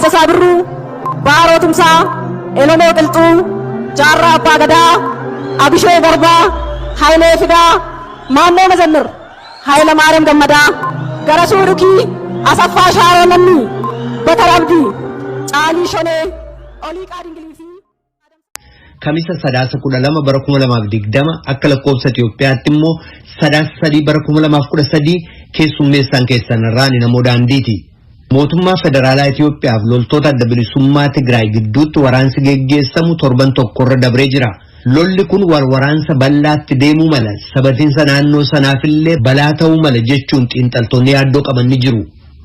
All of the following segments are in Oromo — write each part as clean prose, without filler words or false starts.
Taaddasaa Birruu, Baaroo Tumsaa, Elemoo Qilxuu, Jaarraa Abbaa Gadaa, Abishee Garbaa, Hayilee Fidaa, Maammoo Mazammir, Hayilamaariyaam Gammadaa, Garasuu Dhukii, Asaffaa Shaaroo Lammii, Bakar Abdii, Caalii Shonee, Oliiqaa Dingilii fi Kamisa Sadaasa 12 bara 2020 akka lakkoofsa Itoophiyaatti immoo Sadaasa 3 bara 2013 keessummeessaan keessan irraa ni namoo daandiiti. Mootummaa Federaalaa Itoophiyaaf loltoota adda bilisummaa Tigraay gidduutti waraansi geggeessamu torban tokkorra dabree jira. Lolli kun wal waraansa bal'aatti deemuu mala sabatiinsa naannoo sanaafillee balaa ta'uu mala jechuun xiinxaltoonni yaaddoo qaban ni jiru.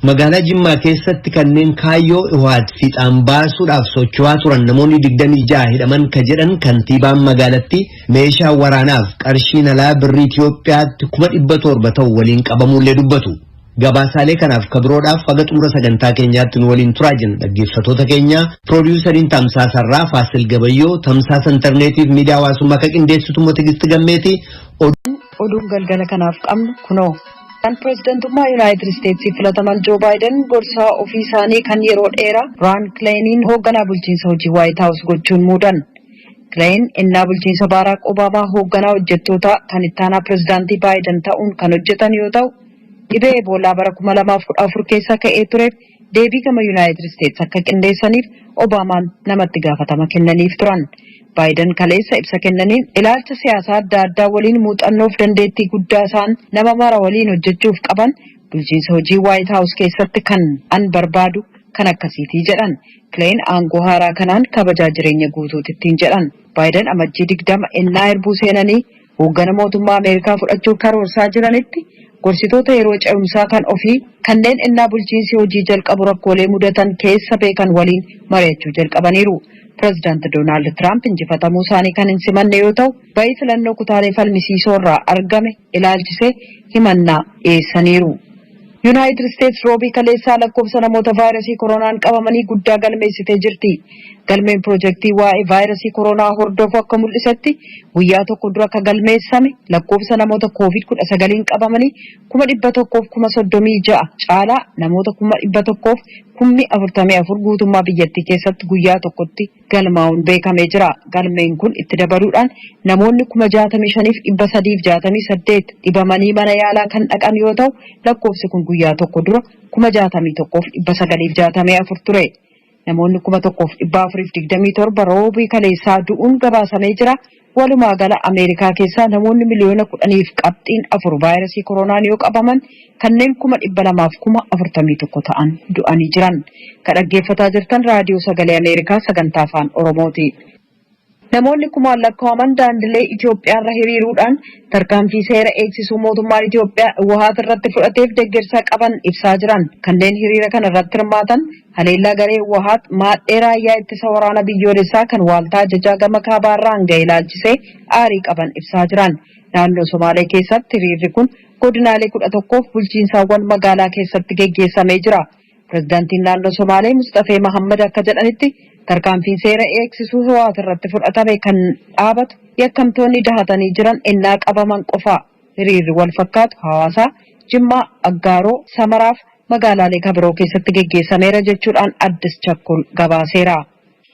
Magaalaa Jimmaa keessatti kanneen kaayyoo Ihwaat fiixaan baasuudhaaf socho'aa turan namoonni 26 hidhaman ka jedhan kantiibaan magaalattii meeshaa waraanaaf qarshiin alaa birrii Itoophiyaatti 700,000 ta'u waliin qabamuullee dubbatu. Gabaasaalee kanaaf kabiroodhaaf haga xumura sagantaa keenyaatti nu waliin turaa jenna dhaggeeffatoota keenya. Piroodiyusariin Tamsaasarraa Faasil Gabayyoo, tamsaasa intarneetiif miidiyaa hawaasummaa kan qindeessitu immoo Tigisti Gammeeti. Oduun galgala kanaaf qabnu kunoo. Kan pireezidantummaa Yuunaayitid Isteetsiif filataman Joo Baayiden gorsaa ofii isaanii kan yeroo dheeraa Raan Kileeniin hoogganaa bulchiinsa hojii Waayit Haawus gochuun muudan. Kileen innaa bulchiinsa Baaraak Obaamaa hoogganaa hojjettootaa kan ittaanaa pireezidaantii Baayiden ta'uun kan hojjetan yoo ta'u, dhibee Eboolaa bara 2014 keessa ka'ee tureef deebii gama Yuunaayitid Isteets akka qindeessaniif Obaamaan namatti gaafatama kennaniif turan. Baayiden kaleessa ibsa kennaniin ilaalcha siyaasaa adda addaa waliin muuxannoof dandeettii guddaa isaan nama mara waliin hojjechuuf qaban bulchiinsa hojii Waayit Haawus keessatti kan an barbaadu kan akkasiitii jedhan. Kileen aangoo haaraa kanaan kabajaa jireenya guutuutittiin jedhan. Baayiden Amajjii 20 ennaa hirbuu seenanii hooggana mootummaa Ameerikaa fudhachuuf karoorsaa jiranitti gorsitoota yeroo ce'umsaa kan ofii kanneen ennaa bulchiinsi hojii jalqabu rakkoolee mudatan keessa beekan waliin mari'achuu jalqabaniiru. Pireezidaanti Doonaald Tiraamp injifatamuu isaanii kan hin simanne yoo ta'u, ba'ii filannoo kutaalee falmisiisoo irraa argame ilaalchisee himannaa dhiyeessaniiru. Yuunaayitid Isteets roobii kaleessaa lakkoofsa namoota vaayirasii koronaan qabamanii guddaa galmeessitee jirti. Galmeen piroojeektii waa'ee vaayirasii koronaa hordofu akka mul'isetti guyyaa tokko dura akka galmeessame lakkoofsa namoota koovid 19 qabamanii 136,000 caalaa namoota 144,000 guutummaa biyyattii keessatti guyyaa tokkotti galmaa'uun beekamee jira. Galmeen kun itti dabaluudhaan namoonni 65,368 dhibamanii mana yaalaa kan dhaqan yoo ta'u, lakkoofsi kun guyyaa tokko dura 61,964 ture. Namoonni 1,427 roobii kaleessaa du'uun gabaasamee jira. Walumaa gala Ameerikaa keessaa namoonni 10.4 miliyoona vaayirasii koronaan yoo qabaman kanneen 241,000 ta'an du'anii jiran. Kan dhaggeeffataa jirtan raadiyoo sagalee Ameerikaa sagantaa afaan Oromooti. Namoonni kumaan lakkaa'aman daandilee Itoophiyaarra hiriiruudhaan tarkaanfii seera eegsisuu mootummaan Itoophiyaa Hawwaat irratti fudhateef deeggarsa qaban ibsaa jiran. Kanneen hiriira kana irratti hirmaatan haleellaa garee Hawwaat maadhee raayyaa ittisa waraana biyyoolessaa kan waaltaa ajajaa gama kaabaarraan ga'e ilaalchisee aarii qaban ibsaa jiran. Naannoo Somaalee keessatti hiriirri kun godinaalee 11f bulchiinsaawwan magaalaa keessatti geggeessamee jira. Pireezidaantiin naannoo Somaalee Mustafee Mahammad akka jedhanitti tarkaanfiin seera eegsisuu Hawwaat irratti fudhatame kan dhaabatu yakkamtoonni dahatanii jiran ennaa qabaman qofa. Hiriirri wal fakkaatu Hawaasaa, Jimmaa, Aggaaroo, Samaraaf magaalaalee kabiroo keessatti geggeessameera jechuudhaan Addis Chakkol gabaaseera.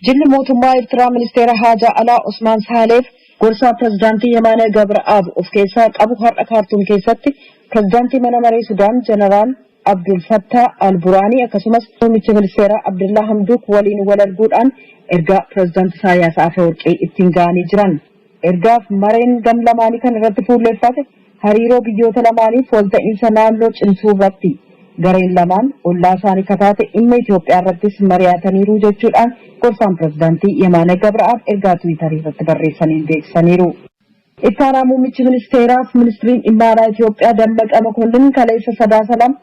Jilli mootummaa Eertiraa ministeera haajaa alaa Osmaan Saaleef gorsaa pireezidaantii Yemaanee Gabra'aab of keessaa qabu har'a Kaartuum keessatti pireezidaantii mana maree Sudaan Jeneraal Abdul Fattah Al-Buraanii akkasumas muummicha ministeeraa Abdullaa Hamduuk waliin wal arguudhaan ergaa pireezidaantii Isaayyaas Afeworqii ittiin ga'anii jiran. Ergaaf mareen gam lamaanii kan irratti fuulleffate hariiroo biyyoota lamaaniif walta'iinsa naannoo cimsuu irratti. Gareen lamaan ollaa isaanii kataate dhimma Itoophiyaa irrattis mari'ataniiru jechuudhaan gorsaan pireezidaantii Yemaanee Gabra'aab ergaa Tiwiitarii irratti barreessaniin beeksisaniiru. Ittaanaa muummichi ministeeraaf ministiriin dhimma alaa Itoophiyaa Dammaqa Mokonnin kaleessa Sadaasa 2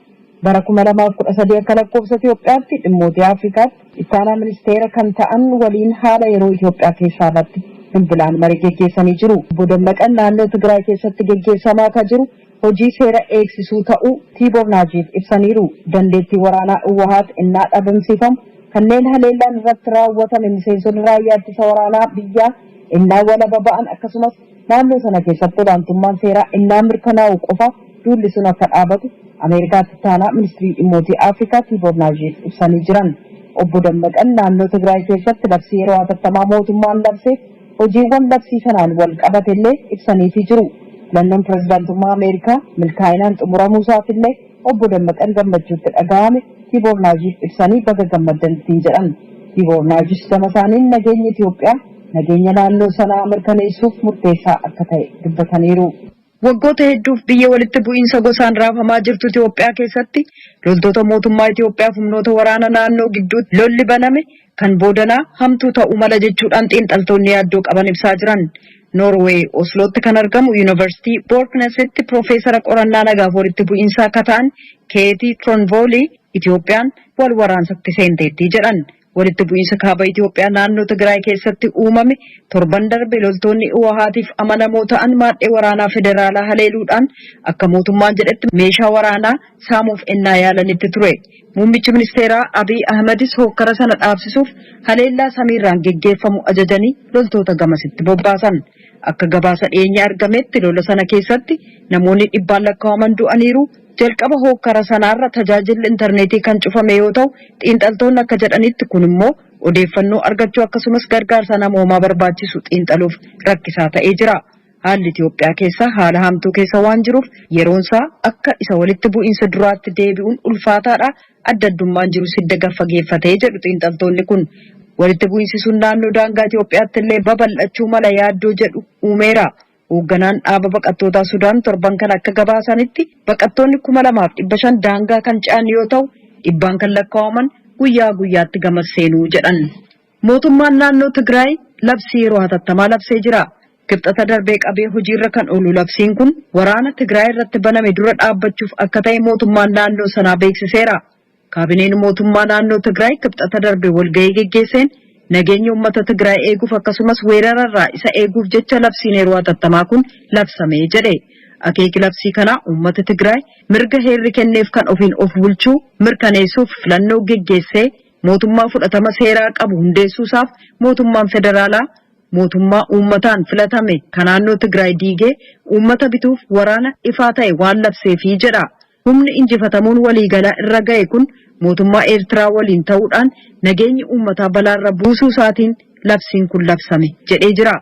bara 2013 akka lakkoofsa Itoophiyaatti dhimmoota Afrikaatti ittaanaa ministeera kan ta'an waliin haala yeroo Itoophiyaa keessaa irratti bilbilaan marii geggeessanii jiru. Obbo Dammaqan naannoo Tigraay keessatti geggeessamaa kan jiru hojii seera eegsisuu ta'uu Tiiboor Naajiif ibsaniiru. Dandeettii waraanaa Uwahaat innaa dhabamsiifamu kanneen haleellaan irratti raawwatame miseensonni raayyaa ittisa waraanaa biyyaa innaa walaba ba'an akkasumas naannoo sana keessatti olaantummaan seeraa innaa mirkanaa'u qofa duulli sun akka dhaabatu Ameerikaatti ittaanaa ministirii dhimmootii Afrikaa Tiiboor Naajiif ibsanii jiran. Obbo Dammaqan naannoo Tigraay keessatti labsii yeroo hatattamaa mootummaan labseef hojiiwwan labsii sanaan wal qabate illee ibsaniifii jiru. Filannoon pirezidaantummaa Ameerikaa milkaa'inaan xumuramuu isaaf illee obbo Dammaqan gammachuutti dhaga'ame Tiiboor Naajiif ibsanii baga gammaddan ittiin jedhan. Tiiboor Naajis gama isaaniin nageenyi Itoophiyaa nageenya naannoo sanaa mirkaneessuuf murteessaa akka ta'e dubbataniiru. Waggoota hedduuf biyya walitti bu'iinsa gosaan raafamaa jirtu Itoophiyaa keessatti loltoota mootummaa Itoophiyaa fi humnoota waraana naannoo gidduutti lolli baname kan boodanaa hamtuu ta'uu mala jechuudhaan xiinxaltoonni yaaddoo qaban ibsaa jiran. Noorweey Oslootti kan argamu Yuunivarsiitii Boorknesitti Piroofeesara qorannaa nagaaf walitti bu'iinsaa akka ta'an Keetii Tronvoolii Itoophiyaan wal waraansatti seenteetti jedhan. Walitti bu'iinsa kaaba Itoophiyaa naannoo Tigraay keessatti uumame torban darbe loltoonni Iwahaatiif amanamoo ta'an maadhee waraanaa federaalaa haleeluudhaan akka mootummaan jedhetti meeshaa waraanaa saamuuf ennaa yaalanitti ture. Muummichi ministeeraa Abiy Ahmedis hookkara sana dhaabsisuuf haleellaa samiirraan geggeeffamu ajajanii loltoota gamasitti bobbaasan. Akka gabaasa dhiyeenya argametti lola sana keessatti namoonni dhibbaan lakkaa'aman du'aniiru. Jalqaba hookkara sanaarra tajaajilli intarneetii kan cufame yoo ta'u, xiinxaltoonni akka jedhanitti kun immoo odeeffannoo argachuu akkasumas gargaarsa namoomaa barbaachisu xiinxaluuf rakkisaa ta'ee jira. Haalli Itoophiyaa keessa haala hamtuu keessa waan jiruuf yeroonsaa akka isa walitti bu'iinsa duraatti deebi'uun ulfaataadha. Adda addummaan jiru sidda gaffageeffatee jedhu xiinxaltoonni kun. Walitti bu'iinsi sun naannoo daangaa Itoophiyaatti illee babal'achuu mala yaaddoo jedhu uumeera. Hoogganaan dhaaba baqattootaa Sudaan torban kan akka gabaasanitti baqattoonni 2,500 daangaa kan ce'an yoo ta'u, dhibbaan kan lakkaa'aman guyyaa guyyaatti gamas seenuu jedhan. Mootummaan naannoo Tigraay labsii yeroo hatattamaa labsee jira. Kibxata darbee qabee hojiirra kan oolu labsiin kun waraana Tigraay irratti baname dura dhaabbachuuf akka ta'e mootummaan naannoo sanaa beeksiseera. Kaabineen mootummaa naannoo Tigraay kibxata darbe walgahii geggeesseen nageenya uummata Tigraay eeguuf akkasumas weerararraa isa eeguuf jecha labsiin yeroo hatattamaa kun labsame jedhe. Akeeki labsii kanaa uummata Tigraay mirga heerri kenneef kan ofiin of bulchuu mirkaneessuuf filannoo geggeessee mootummaa fudhatama seeraa qabu hundeessuusaaf mootummaan federaalaa mootummaa uummataan filatame kan naannoo Tigraay diigee uummata bituuf waraana ifaa ta'e waan labseefii jedha. Humni injifatamuun waliigalaa irra ga'e kun mootummaa Eertiraa waliin ta'uudhaan nageenyi uummataa balaarra buusuu isaatiin labsiin kun labsame jedhee jira.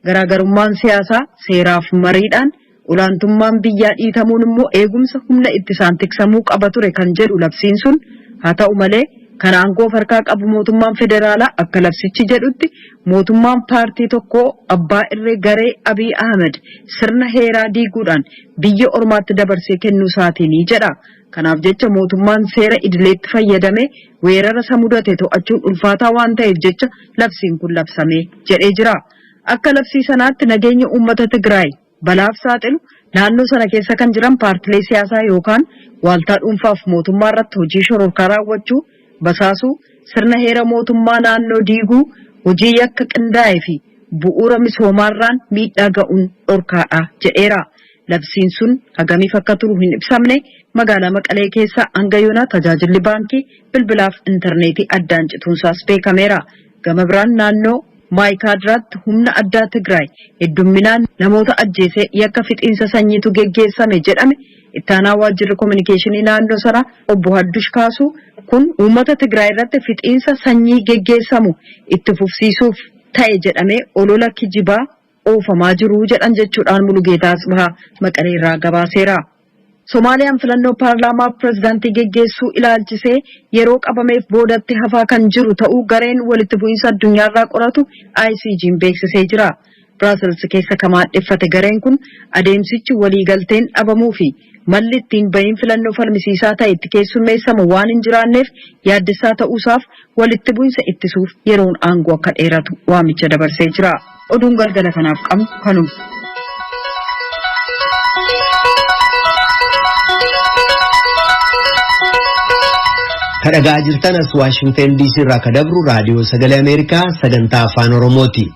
Garaagarummaan siyaasaa seeraaf mariidhaan olaantummaan biyyaa dhiitamuun immoo eegumsa humna ittisaan tiksamuu qaba ture kan jedhu labsiin sun, haa ta'u malee kan aangoo of harkaa qabu mootummaan federaalaa akka labsichi jedhutti mootummaan paartii tokkoo abbaa irree garee Abiy Ahmed sirna heeraa diiguudhaan biyya ormaatti dabarsee kennuu isaatiini jedha. Kanaaf jecha mootummaan seera idileetti fayyadamee weerara isa mudate to'achuun ulfaataa waan ta'eef jecha labsiin kun labsame jedhee jira. Akka labsii sanaatti nageenya uummata Tigraay balaaf saaxilu, naannoo sana keessa kan jiran paartilee siyaasaa yookaan waaltaa dhuunfaaf mootummaa irratti hojii shororkaa raawwachuu, basaasuu, sirna heera mootummaa naannoo diiguu, hojii yakka qindaa'ee fi bu'uura misoomaarraan miidhaa ga'uun dhorkaadha jedheera. Labsiin sun hagamiif akka turu hin ibsamne. Magaalaa Maqalee keessa hanga yoonaa tajaajilli baankii, bilbilaaf intarneetii addaan cituunsaas beekameera. Gama biraan naannoo Maayikaadiraatti humna addaa Tigraay heddumminaan namoota ajjeesee yakka fixiinsa sanyiitu geggeessame jedhame. Ittaanaa waajjirri kominikeeshinii naannoo sanaa obbo Haddush Kaasuu kun uummata Tigraay irratti fixiinsa sanyii geggeessamu itti fufsiisuuf ta'e jedhamee olola kijibaa oofamaa jiru jedhan jechuudhaan Mulugeetaa Asbahaa Maqalee irraa gabaaseera. Somaaliyaan filannoo paarlaamaa pirezidaantii geggeessuu ilaalchisee yeroo qabameef boodatti hafaa kan jiru ta'uu gareen walitti bu'iinsa addunyaarraa qoratu ICG'n beeksisee jira. Biraasels keessa kan maadheffate gareen kun adeemsichi waliigalteen dhabamuu fi malli ittiin bahiin filannoo falmisiisaa ta'e itti keessummeessamu waan hin jiraanneef yaaddessaa ta'uusaaf walitti bu'iinsa ittisuuf yeroon aangoo akka dheeratu waamicha dabarsee jira. Oduun galgala kanaaf qabnu kanuma. Kadhagaa jirtan as Waashingtan DC irraa ka dabru raadiyoo sagalee Ameerikaa sagantaa afaan Oromooti.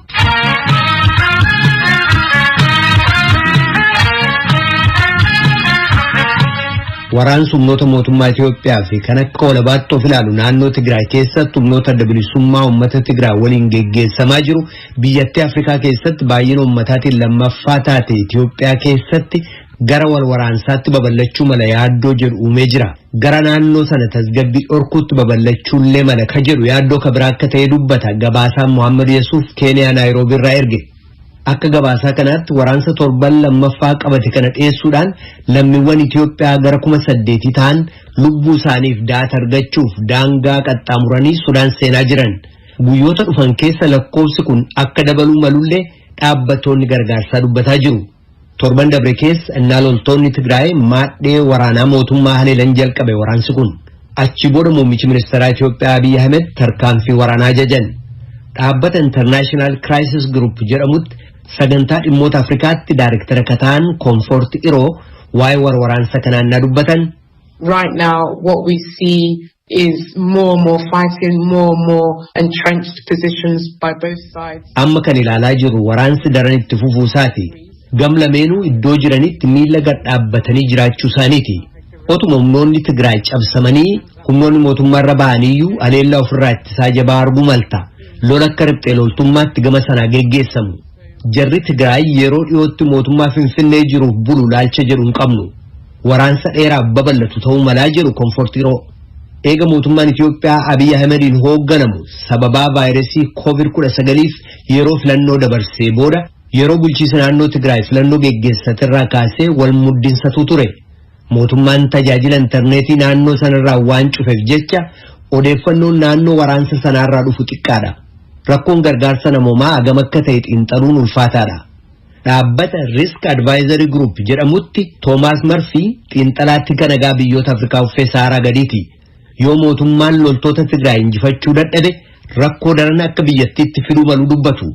Waraansi humnoota mootummaa Itoophiyaa fi kan akka walabaatti of ilaalu naannoo Tigraay keessatti humnoota adda bilisummaa uummata Tigraay waliin geggeessamaa jiru biyyattii Afrikaa keessatti baay'ina uummataatiin lammaffaa taate Itoophiyaa keessatti Gara wal waraansaatti babal'achuu mala yaaddoo jedhu uumee jira. Gara naannoo sana tasgabbii dhorkuutti babal'achuullee mala ka jedhu yaaddoo ka biraa akka ta'e dubbata gabaasaan Mohaammed Yesuuf Keeniyaa Naayiroobii irraa erge. Akka gabaasaa kanaatti, waraansa torban lammaffaa qabate kana dhiyeessuudhaan lammiiwwan Itoophiyaa gara 8,000 ta'an lubbuu isaaniif daata argachuuf daangaa qaxxaamuranii Sudaan seenaa jiran. Guyyoota dhufan keessa lakkoofsi kun akka dabaluu malullee dhaabbattoonni gargaarsaa dubbataa jiru. Torban dabre keessa innaa loltoonni Tigraay maadhee waraanaa mootummaa haleelan jalqabe waraansi kun. Achi booda muummichi ministeeraa Itoophiyaa Abiy Ahmed tarkaanfii waraanaa ajajan. Dhaabbata International Crisis Group jedhamutti sagantaa dhimmoota Afrikaatti daayirektara kataan Comfort Ero waa'ee waraansa kanaan na dubbatan. Right now, what we see is more and more fighting, more and more entrenched positions by both sides. Amma kan ilaalaa jirru waraansi daran itti fufuusaati. Gam lameenuu iddoo jiranitti miila gad dhaabbatanii jiraachuu isaaniiti. Otuma humnoonni Tigraay cabsamanii humnoonni mootummaarra ba'aniyyuu haleellaa ofirraa ittisaa jabaa arguu malta. Lola akka riphxee loltummaatti gama sanaa geggeessamu. Jarri Tigraay yeroo dhiyootti mootummaa Finfinnee jiruuf bulu laalcha jedhu hin qabnu. Waraansa dheeraaf babal'atu ta'uu malaa jedhu Comfort Ero. Eega mootummaan Itoophiyaa Abiy Ahmediin hoogganamu sababaa vaayirasii COVID-19f yeroo filannoo dabarsee booda, yeroo bulchiisa naannoo Tigraay filannoo geggeessatirraa kaasee wal muddinsatu ture. Mootummaan tajaajila intarneetii naannoo sanarraa waan cufeef jecha odeeffannoon naannoo waraansa sanaarraa dhufu xiqqaadha. Rakkoon gargaarsa namoomaa hagam akka ta'e xiinxaluun ulfaataadha. Dhaabbata Risk Advisory Group jedhamutti Toomaas Marfii xiinxalaatti kan nagaa biyyoota Afrikaa uffee Saaraa gadiiti. Yoo mootummaan loltoota Tigraay injifachuu dadhabe, rakkoo daran akka biyyattiitti fiduu malu dubbatu.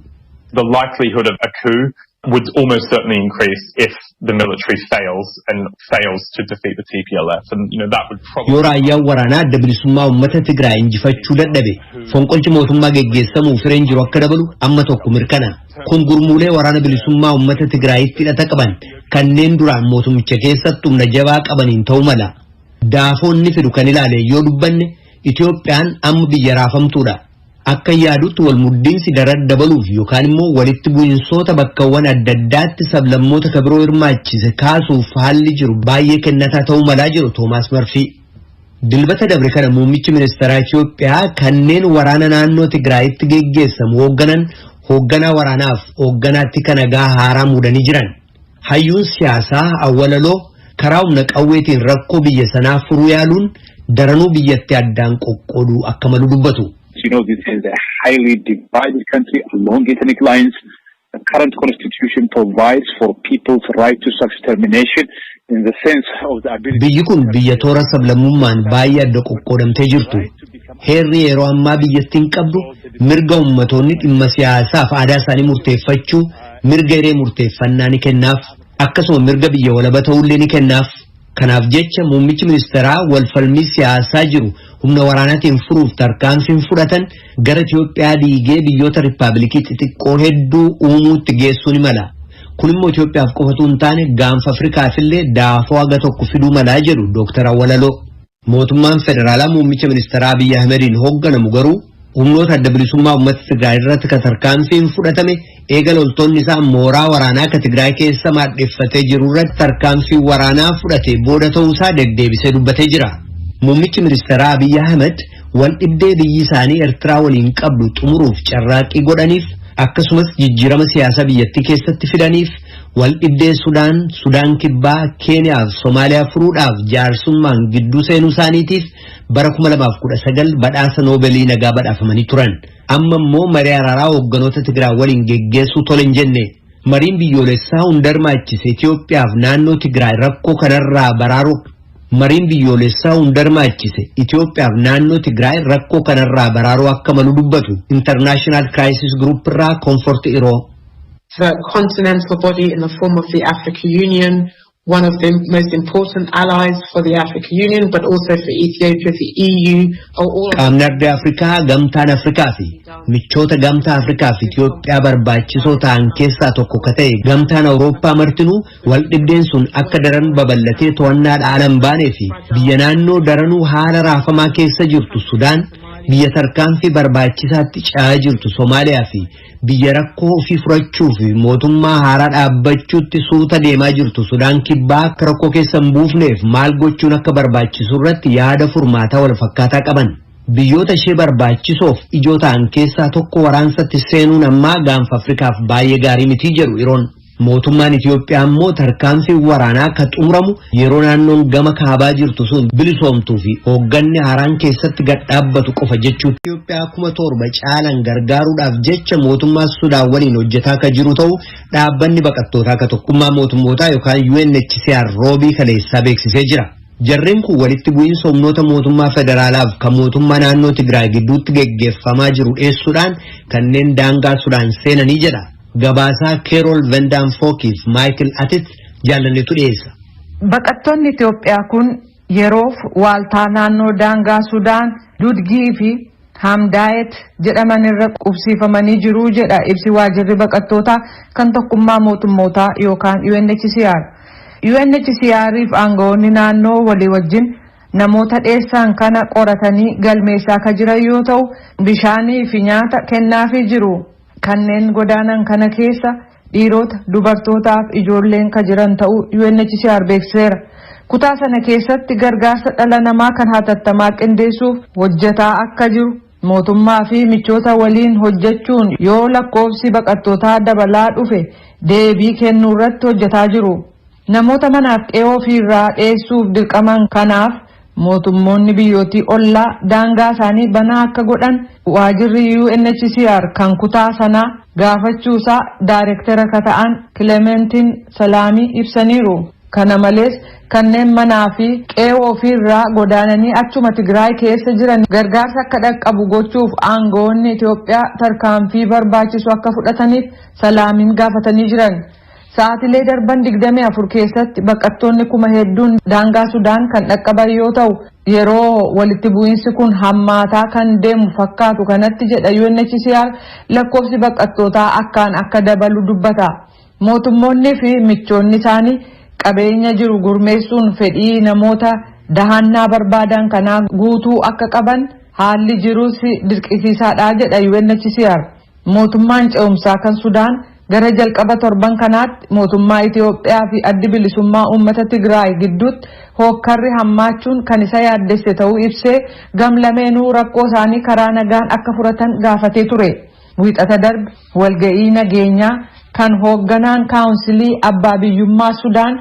The likelihood of a coup would almost certainly increase if the military fails and fails to defeat the TPLF. And that would probably Yoo raayyaan waraanaa Adda Bilisummaa Uummata Tigraay injifachuu dadhabe, fonqolchi mootummaa geggeessamuu fireen jiru akka dabalu amma tokko mirkana. Kun gurmuulee Waraana Bilisummaa Uummata Tigraayitti hidhata qaban kanneen duraan mootummicha keessatti humna jabaa qabaniin ta'uu mala. Daafoonni fidu kan ilaale yoo dubbanne, Itoophiyaan amma biyya raafamtuudha. Akka yaadutti wal muddiinsi daran dabaluuf yookaan immoo walitti bu'insoota bakkawwan adda addaatti sablammoota kabiroo hirmaachise kaasuuf haalli jiru baay'ee kennataa ta'uu malaa jiru Toomaas Marfii. Dilbata dabre kana muummichi ministeeraa Itoophiyaa kanneen waraana naannoo Tigraayitti geggeessamu hoogganan hoogganaa waraanaaf hoogganaatti kan nagaa haaraa muudanii jiran. Hayyuun siyaasaa Awwalaloo karaa humna qawweetiin rakkoo biyya sanaa furuu yaaluun daranuu biyyatti addaan qoqqooduu akka malu dubbatu. This is a highly divided country along ethnic lines. The current constitution provides for people's right to self-determination in the sense of the ability. Biyyi kun biyya toora sablammummaan baay'ee adda qoqqoodamtee jirtu. Heerri yeroo ammaa biyyattiin qabdu mirga ummatoonni dhimma siyaasaaf aadaa isaanii murteeffachuu, mirga hiree murteeffannaa ni kennaaf. Akkasuma mirga biyya walaba ta'ullee ni kennaaf. Kanaaf jecha muummichi ministeeraa walfalmii siyaasaa jiru humna waraanaatiin furuuf tarkaanfiin fudhatan gara Itoophiyaa diigee biyyoota riippaabilikii xixiqqoo hedduu uumuutti geessuu ni mala. Kun immoo Itoophiyaaf qofatu hin taane, gaanfa Afrikaafillee daafoo haga tokko fiduu malaa jedhu Dooktar Awwalaloo. Mootummaan federaalaa muummicha ministeeraa Abiyyi Ahmediin hoogganamu garuu humnoota Adda Bilisummaa Uummata Tigraay irratti ka tarkaanfiin fudhatame eega loltoonni isaa mooraa waraanaa ka Tigraay keessa maadheffatee jiru irratti tarkaanfii waraanaa fudhate booda ta'uusaa deddeebisee dubbatee jira. Muummichi ministeeraa Abiyyi Ahmed wal dhibdee biyyi isaanii Eertiraa waliin qabdu xumuruuf carraaqqii godhaniif, akkasumas jijjiirama siyaasaa biyyattii keessatti fidaniif, wal dhibdee Sudaan, Sudaan Kibbaa, Keeniyaa fi Somaaliyaa furuudhaaf jaarsummaan gidduu seenuu isaaniitiif bara 2019 badhaasa Noobeelii nagaa badhaafamanii turan. Amma immoo marii araaraa hoogganoota Tigraay waliin geggeessuu tole hin jenne. Mariin biyyoolessaa hunda hirmaachise Itoophiyaaf naannoo Tigraay rakkoo kanarraa baraaruu Mariin biyyoolessaa hunda hirmaachise Itoophiyaaf naannoo Tigraay rakkoo kanarraa baraaruu akka malu dubbatu International Crisis Group irraa Comfort Ero. The continental body in the form of the Africa Union, one of the most important allies for the Africa Union, but also for Ethiopia, the EU, are all Qaamni ardii Afrikaa, Gamtaan Afrikaa fi michoota Gamtaa Afrikaa fi Itoophiyaa barbaachisoo ta'an keessaa tokko ka ta'e Gamtaan Awurooppaa martinuu wal dhibdeen sun akka daran babal'atee to'annaadhaan ala hin baanee fi biyya naannoo daranuu haala raafamaa keessa jirtu Sudaan, Biyya tarkaanfii barbaachisaatti ce'aa jirtu Somaaliyaa fi biyya rakkoo ofii furachuu fi mootummaa haaraa dhaabbachuutti suuta deemaa jirtu Sudaan Kibbaa akka rakkoo keessa hin buufneef maal gochuun akka barbaachisu irratti yaada furmaataa wal fakkaataa qaban. Biyyoota ishee barbaachisoof ijoo ta'an keessaa tokko waraansatti seenuun ammaa gaanfa Afrikaaf baay'ee gaarii miti jedhu Iroon. Mootummaan Itiyoophiyaa immoo tarkaanfii waraanaa akka xumuramu yeroo naannoon gama kaabaa jirtu sun bilisoomtuu fi hoogganni haaraan keessatti gad dhaabbatu qofa jechuun. Itiyoophiyaa 7,000 caalan gargaaruudhaaf jecha mootummaa Sudaan waliin hojjetaa akka jiru ta'u dhaabbanni baqattootaa akka tokkummaa mootummootaa yookaan UNHCR roobii kaleessaa beeksisee jira. Jarreen kun walitti bu'iinsa humnoota mootummaa federaalaaf kan mootummaa naannoo Tigraay gidduutti geggeeffamaa jiru dheessuudhaan kanneen daangaa Sudaan seenanii jedha. Gabaasaa Keerol Vendaan Fookiif Maayikil Atit jaalannetu dhiyeessa. Baqattoonni Itoophiyaa kun yeroof waaltaa naannoo daangaa Sudaan Dudgii fi Hamdaayet jedhaman irra qubsiifamanii jiru jedha ibsi waajirri baqattootaa kan tokkummaa mootummootaa yookaan UNHCR. UNHCR fi aangawoonni naannoo walii wajjin namoota dheessan kana qoratanii galmeessaa kan jiran yoo ta'u, bishaanii fi nyaata kennaafii jiru. Kanneen godaanan kana keessa dhiirota, dubartootaa fi ijoolleen kan jiran ta'uu UNHCR beeksiseera. Kutaa sana keessatti gargaarsa dhala namaa kan hatattamaa qindeessuuf hojjetaa akka jiru, mootummaa fi michoota waliin hojjechuun yoo lakkoofsi baqattootaa dabalaa dhufe deebii kennuu irratti hojjetaa jiru. Namoota manaaf qe'oo ofiirraa dheessuuf dirqaman kanaaf mootummoonni biyyootii ollaa daangaa isaanii banaa akka godhan waajirri UNHCR kan kutaa sanaa gaafachuusaa daayirektara ka ta'an Kilementiin Salaamii ibsaniiru. Kana malees kanneen manaa fi qe'oo ofiirraa godaananii achuma Tigraay keessa jiran gargaarsa akka dhaqqabu gochuuf aangawoonni Itoophiyaa tarkaanfii barbaachisu akka fudhataniif Salaamiin gaafatanii jiran. Sa'aatilee darban 24 keessatti baqattoonni kuma hedduun daangaa Sudaan kan dhaqqaban yoo ta'u, yeroo walitti bu'iinsi kun hammaataa kan deemu fakkaatu kanatti jedha UNHCR, lakkoofsi baqattootaa akkaan akka dabalu dubbata. Mootummoonni fi michoonni isaanii qabeenya jiru gurmeessuun fedhii namoota dahannaa barbaadan kanaa guutuu akka qaban haalli jirus dirqisiisaadha jedha UNHCR. Mootummaan ce'umsaa kan Sudaan gara jalqaba torban kanaatti mootummaa Itiyoophiyaa fi addi bilisummaa uummata Tigraay gidduutti hookkarri hammaachuun kan isa yaaddesse ta'uu ibsee, gamlameenuu rakkoo isaanii karaa nagaan akka furatan gaafatee ture. Wiixata darbe walga'ii nageenyaa kan hoogganaan kaawunsilii abbaa biyyummaa Sudaan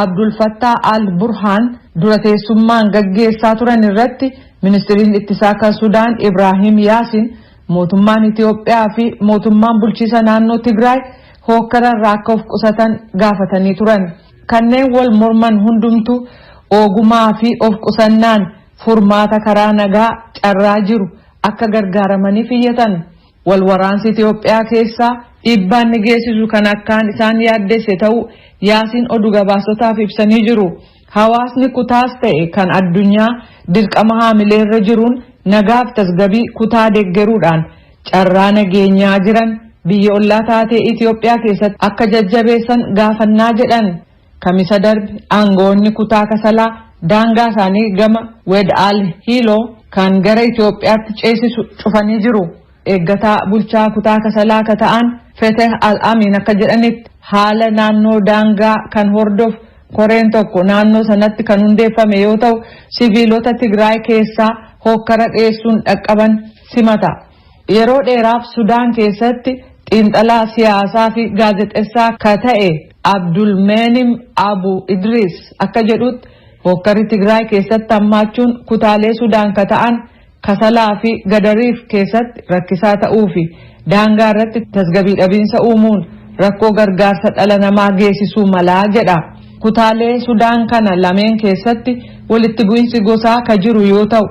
Abdul Fattaa Al Burhaan dura teessummaan gaggeessaa turan irratti ministiriin ittisaa kan Sudaan Ibraahim Yaasin mootummaan Itiyoophiyaa fi mootummaan bulchiisa naannoo Tigraay hookkara irraa akka of qusatan gaafatanii turan. Kanneen wal morman hundumtu ogumaa fi of qusannaan furmaata karaa nagaa carraa jiru akka gargaaramaniif iyyatan. Wal waraansi Itiyoophiyaa keessaa dhiibbaan ni geessisu kan akkaan isaan yaaddesse ta'uu Yaasiin oduu gabaasotaaf ibsanii jiru. Hawaasni kutaas ta'e kan addunyaa dirqama haamileerra jiruun nagaaf tasgabii kutaa deeggaruudhaan carraa nageenyaa jiran biyya ollaa taatee Itiyoophiyaa keessatti akka jajjabeessan gaafannaa jedhan. Kamisa darbe aangawoonni kutaa Kasalaa daangaa isaanii gama Wed Al Hiiloo kan gara Itiyoophiyaatti ceesisu cufanii jiru. Eeggataa bulchaa kutaa Kasalaa akka ta'an Feteh Al Amin akka jedhanitti haala naannoo daangaa kan hordofu koreen tokko naannoo sanatti kan hundeeffame yoo ta'u, siviilota Tigraay keessaa hookkara dheessuun dhaqqaban simata. Yeroo dheeraaf Sudaan keessatti xiinxalaa siyaasaa fi gaazexessaa ka ta'e Abdulmeenim Abu Idris akka jedhutti hookkarri Tigraay keessatti hammaachuun kutaalee Sudaan ka ta'an Kasalaa fi Gadariif keessatti rakkisaa ta'uu fi daangaa irratti tasgabbii dhabiinsa uumuun rakkoo gargaarsa dhala namaa geessisuu malaa jedha. Kutaalee Sudaan kana lameen keessatti walitti bu'insi gosaa ka jiru yoo ta'u,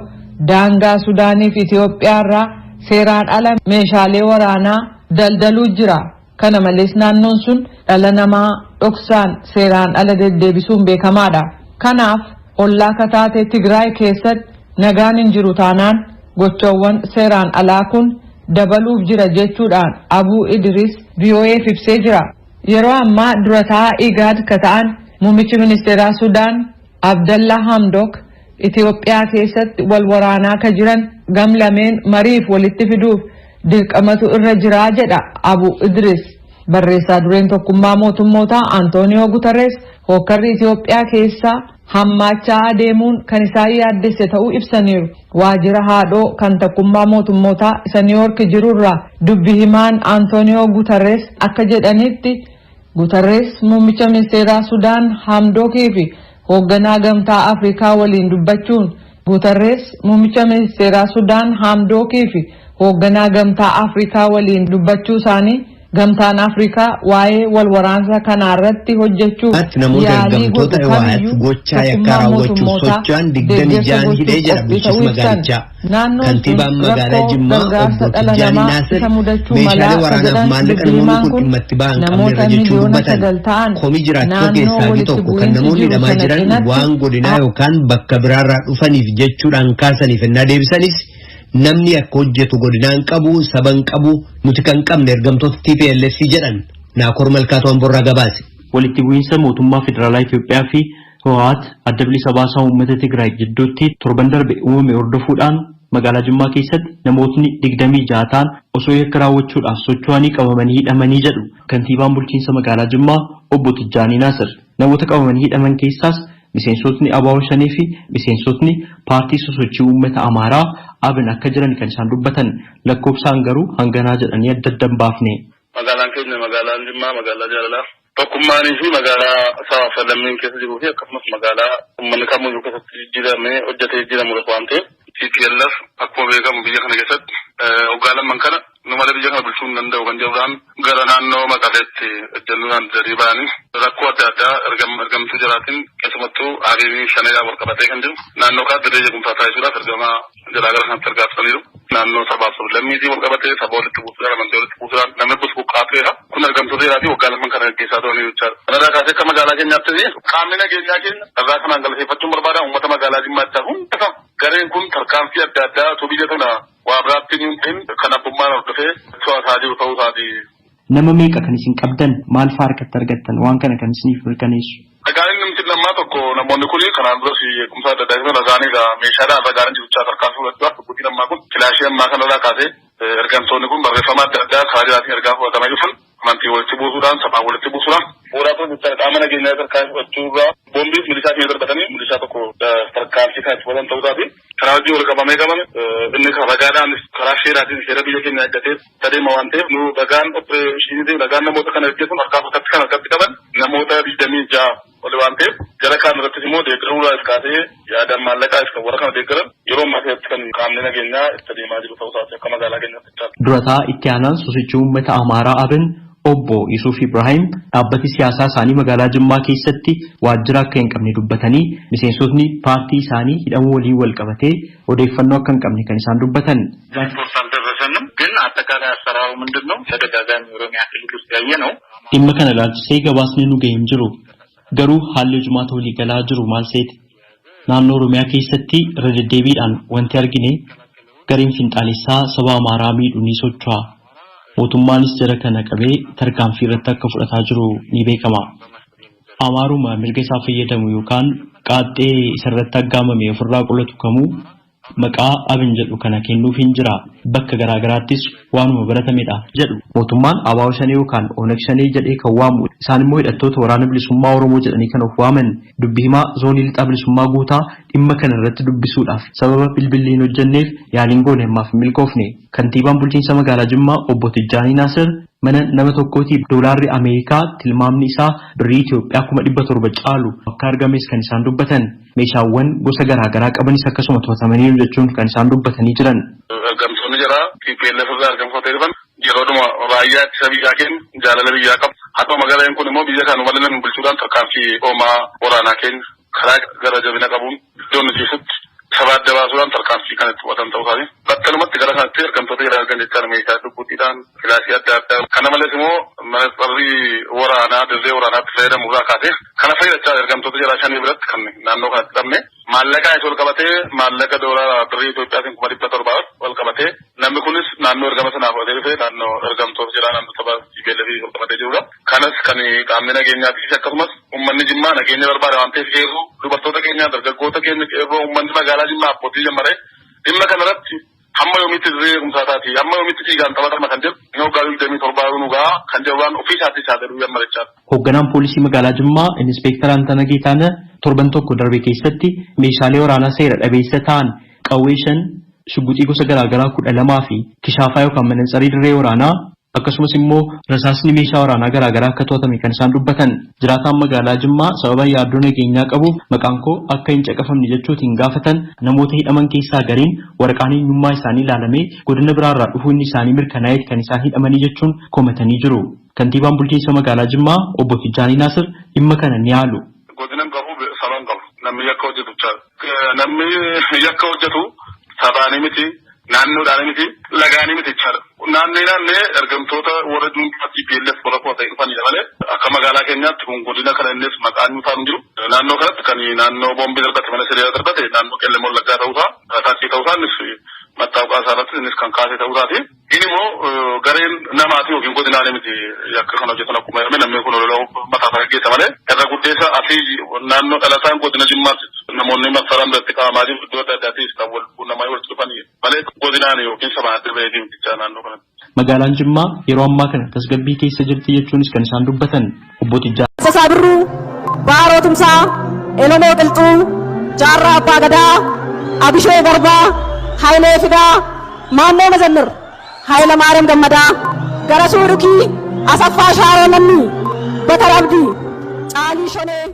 daangaa Sudaanii fi Itiyoophiyaa irraa seeraan ala meeshaalee waraanaa daldaluu jira. Kana malees naannoon sun dhala namaa dhoksaan seeraan ala deddeebisuun beekamaadha. Kanaaf ollaa kataatee Tigraay keessatti nagaan hin jiru taanaan gochawwan seeraan alaa kun dabaluuf jira jechuudhaan Abuu Idris VOAf ibsee jira. Yeroo ammaa dura taa'aa IGAD ka ta'an muummichi ministeeraa Sudaan Abdallaa Hamdok Itiyoophiyaa keessatti wal waraanaa ka jiran gam lameen mariif walitti fiduuf dirqamatu irra jira jedha Abu Idris. Barreessaa dureen Tokkummaa Mootummootaa Antooniyoo Guterres hookkarri Itiyoophiyaa keessaa hammaachaa adeemuun kan isaan yaaddesse ta'uu ibsaniiru. Waajjira haadhoo kan Tokkummaa Mootummootaa isa Niiwoork jirurraa dubbi himaan Antooniyoo Guterres akka jedhanitti, Guterres muummicha ministeeraa Sudaan Hamdookii fi hoogganaa Gamtaa Afrikaa waliin dubbachuun Guterres muummicha ministeeraa Sudaan Hamdookii fi hoogganaa Gamtaa Afrikaa waliin dubbachuu isaanii, Gamtaan Afrikaa waa'ee wal waraansa kanaarratti hojjechuuf Namoota yaalii ergamtoota godhu Hiwaat kamiyyuu gochaa yakkaa Tokkummaan raawwachuuf Mootummootaa socho'an 26 deeggarsa hidhee gochuuf jedha qophii bulchiinsi ta'uu ibsan. magaalichaa. Naannoon sun Kantiibaan magaalaa rakkoo Jimmaa gargaarsa obbo dhala Tijjaanii namaa Naasir isa mudachuu meeshaalee malaa ka waraanaaf jedhan maallaqa dubbi namoonni himaan kun kun, dhimma itti ba'an namoota qabneerra jechuun miliyoona dubbatan. 9 ta'an Komii jiraattota naannoo keessaa hagi walitti tokko kan bu'iinsi namoonni jiru hidhamaa sana jiran cinatti waan godinaa yookaan bakka biraarraa dhufaniif jechuudhaan kaasaniif ennaa deebisanis, namni akka hojjetu godinaan qabu, saba hin qabu, nuti kan qabne ergamtoota TPLF jedhan. Naakoor Malkaatu Amborraa gabaase. Walitti bu'iinsa mootummaa federaalaa Itoophiyaa fi Hoowaat, Adda Bilisa Baasaa Uummata Tigraay jidduutti torban darbe uumame hordofuudhaan magaalaa Jimmaa keessatti namootni 26 ta'an osoo yakka raawwachuudhaaf socho'anii qabamanii hidhamanii jedhu kantiibaan bulchiinsa magaalaa Jimmaa obbo Tijjaanii Naasir. Namoota qabamanii hidhaman keessaas miseensotni ABO Shanee fi miseensotni paartii sosochii uummata Amaaraa ABN akka jiran kan isaan dubbatan, lakkoofsaan garuu hanganaa jedhanii adda adda hin baafne. Magaalaan keenya, magaalaan Jimmaa, magaalaa jaalalaa, tokkummaanii fi magaalaa sabaaf sablammiin keessa jiruu fi akkasumas magaalaa uummanni kamiyyuu keessatti jijjiiramee hojjetee jijjiiramudha waan ta'eef. TPLF akkuma beekamu biyya kana keessatti waggaa lamman kana nu malee biyya kana bulchuu hin danda'u kan jedhuudhaan gara naannoo Maqaleetti ejjennoodhaan didanii ba'anii rakkoo adda addaa ergamtuu jalaatiin, keessumattuu Abiy Shaneedhaan wal qabatee kan jiru, naannoo kana dirree jeequmsaa taasisuudhaaf ergama jalaa gara kanatti ergaa turaniiru. Naannoo sabaaf sablammiitiin wal qabatee saba walitti buusuudhaan, amantii walitti buusuudhaan namni bus buqqaa tureera. Kun ergamtoota jalaatiin waggaa lamman kana gaggeessaa turanii jechaadha. Kanarraa kaasee akka magaalaa keenyaattis qaamni nageenyaa keenya irraa kanaan galateeffachuun barbaada, uummata magaalaa Jimmaatti hunda gareen kun tarkaanfii adda addaa utuu biyya tana waa biraatti hin ta'in kan abbummaan hordofee to'ataa jiru ta'uu isaati. Nama meeqa kan isin qabdan, maal fa'aa harkatti argattan, waan kana kan isiniif mirkaneessu? Ragaan inni nuti lammaa tokko, namoonni kun kanaan duras jeequmsa adda addaa keessatti ragaanidha. Meeshaadhaan ragaan jiruchaa tarkaanfii fudhachuudhaaf dhugguutiin ammaa kun filaashii ammaa kanarraa kaasee ergamtoonni kun barreeffama adda addaa karaa jiraatiin ergaa fudhatamee dhufan amantii walitti buusuudhaan, sabaan walitti buusuudhaan bu'uuraa kun qaama nageenyaa tarkaanfii fudhachuurraa boombii milishaa keenya darbatanii milishaa tokko tarkaanfii kan itti fudhatan ta'uu isaati. Karaa hojii wal qabamee qabame inni ragaadhaan karaa seeraatiin seera biyya keenya eeggatee adeema waan ta'eef, nu ragaan opereeshiniitiin ragaan namoota kana gaggeessuun harkaa harkatti kan harkatti qaban namoota 26 oli waan ta'eef, gara kaan irrattis immoo deeggaruudhaaf kaasee yaadaan maallaqaas kan warra kana deeggaran yeroo ammaa keessatti kan qaamni nageenyaa itti adeemaa jiru ta'uu isaati akka magaalaa keenyaatti jechaadha. Durataa itti aanaan sosochii uummata Amaaraa ABN obbo Yusuuf Ibrahim dhaabbati siyaasaa isaanii magaalaa Jimmaa keessatti waajjira akka hin qabne dubbatanii, miseensotni paartii isaanii hidhamuu waliin wal qabatee odeeffannoo akka hin qabne kan isaan dubbatan. ሪፖርት አልደረሰንም። ግን አጠቃላይ አሰራሩ ምንድን ነው? ተደጋጋሚ ኦሮሚያ ክልል ውስጥ ያየ ነው። Dhimma kana ilaalchisee gabaasni nu ga'e hin jiru. Garuu haalli hojimaata waliigalaa jiru maal seete? Naannoo Oromiyaa keessatti irra deddeebiidhaan wanti argine gareen finxaalessaa saba Amaaraa miidhu ni socho'a. Mootummaanis jara kana qabee tarkaanfii irratti akka fudhataa jiru ni beekama. Amaaruma mirga isaa fayyadamu yookaan qaaxxee isarratti aggaamame ofirraa qolatu kamuu maqaa Abin jedhu kana kennuuf hin jira. Bakka garaa garaattis waanuma baratamedha jedhu. Mootummaan ABO Shanee yookaan ONG Shanee jedhee kan waamu, isaan immoo hidhattoota Waraana Bilisummaa Oromoo jedhanii kan of waaman, dubbi himaa zoonii lixaa Bilisummaa Guutaa dhimma kana irratti dubbisuudhaaf sababa bilbilli hin hojjenneef yaaliin goone ammaaf hin milkoofne. Kantiibaan bulchiinsa magaalaa Jimmaa obbo Tijjaanii Naasir mana nama tokkootii doolaarri Ameerikaa tilmaamni isaa birrii Itoophiyaa 700,000 caalu akka argames kan isaan dubbatan. Meeshaawwan gosa garaa garaa qabanis akkasuma to'atamaniiru jechuun kan isaan dubbatanii jiran. Ergamtoonni jara TPLF irraa ergamtoota dhufan yeroodhuma raayyaa ittisa biyyaa keenya jaalala biyyaa qabu. Haa ta'u, magaalaan kun immoo biyya kana malee namni bulchuudhaan tarkaanfii hoomaa waraanaa keenya karaa gara jabina qabuun iddoo nuti ibsutti saba adda baasuudhaan tarkaanfii kan itti fudhatan ta'uu isaati. Battalumatti gara kanatti ergamtoota jara argan jechaan meeshaa dhugguutiidhaan, filaashii adda addaa, kana malees immoo manaxarrii waraanaa dirree waraanaatti fayyadamu irraa kaasee kana fayyadachaa ergamtoota jara shanii biratti kan naannoo kanatti dhabne. Maallaqaa isa wal qabatee, maallaqa doolaara birrii Itoophiyaatiin 700,000 wal qabatee, namni kunis naannoo ergama sanaa fudhatee dhufee naannoo ergamtoota jiraa naannoo saba TPLF wal qabatee jirudha. Kanas kan qaamni nageenyaatis akkasumas uummanni Jimmaa nageenya barbaada waan ta'eef eeruu Dubartoota keenya, dargaggoota keenya, qeerroo, uummanni magaalaa Jimmaa abbootii jammaree dhimma kanarratti hamma yoomiitti dirree eegumsaa taati, hamma yoomiitti dhiigaan taphatama kan jedhu inni waggaa 27 nu gahaa kan jedhu waan ofii isaatii isaa jedhu jammarichaa. Hoogganaan poolisii magaalaa Jimmaa Inispeektar Antana Geetaanah torban tokko darbe keessatti meeshaalee waraanaa seera dhabeessa ta'an qawwee 5, shugguxii gosa garaagaraa 12 fi kishaafaa yookaan manantsarii dirree waraanaa akkasumas immoo rasaasni meeshaa waraanaa garaagaraa akka to'atame kan isaan dubbatan. Jiraataan magaalaa Jimmaa sababa yaaddoo nageenyaa qabuuf maqaan koo akka hin caqafamne jechuutiin gaafatan namoota hidhaman keessaa gariin waraqaan eenyummaa isaanii ilaalamee godina biraarraa dhufuun isaanii mirkanaa'eeti kan isaan hidhamanii jechuun komatanii jiru. Kantiibaan bulchiinsa magaalaa Jimmaa obbo Tijjaanii Naasir dhimma kana ni haalu. Godina hin qabu, saba hin qabu. Namni yakka hojjetu jechaadha. Namni yakka hojjetu sabaanii miti, naannoodhaanii miti, lagaanii miti jechaadha. Naannee naannee ergamtoota warra dhuunfaa TPLF warra kuma ta'e dhufanidha malee akka magaalaa keenyaatti kun godina kana innis maqaan nuuf hin jiru. Naannoo kanatti kan naannoo boombii darbate, mana siree darbate naannoo Qellem Wallaggaa ta'uusaa, taaksii ta'uusaa innis mattaawqaa isaa irratti innis kan kaase ta'uusaati. Inni immoo gareen namaati yookiin godinaalee miti yakka kana hojjetan akkuma jedhame namni kun olola mataa isaa gaggeessa malee irra guddeessa asii naannoo dhalataan godina Jimmaatti namoonni masaraan biratti qabamaa jiru iddoo adda addaatiis kan wal quunnamaa walitti dhufanii malee godinaan yookiin sabaan adda bahee miti jechaa naannoo kanatti. Magaalaan Jimmaa yeroo ammaa kana tasgabbii keessa jirti jechuunis kan isaan dubbatan obbo Tijjaa. Tasasaa Birruu, Baaroo Tumsaa, Elemoo Qilxuu, Jaarraa Abbaa Gadaa, Abishee Garbaa, Hayilee Fidaa, Maammoo Mazammir, Hayilamaariyaam Gammadaa, Garasuu Dhukii, Asaffaa Shaaroo Lammii, Batar Abdii, Caalii Shonee.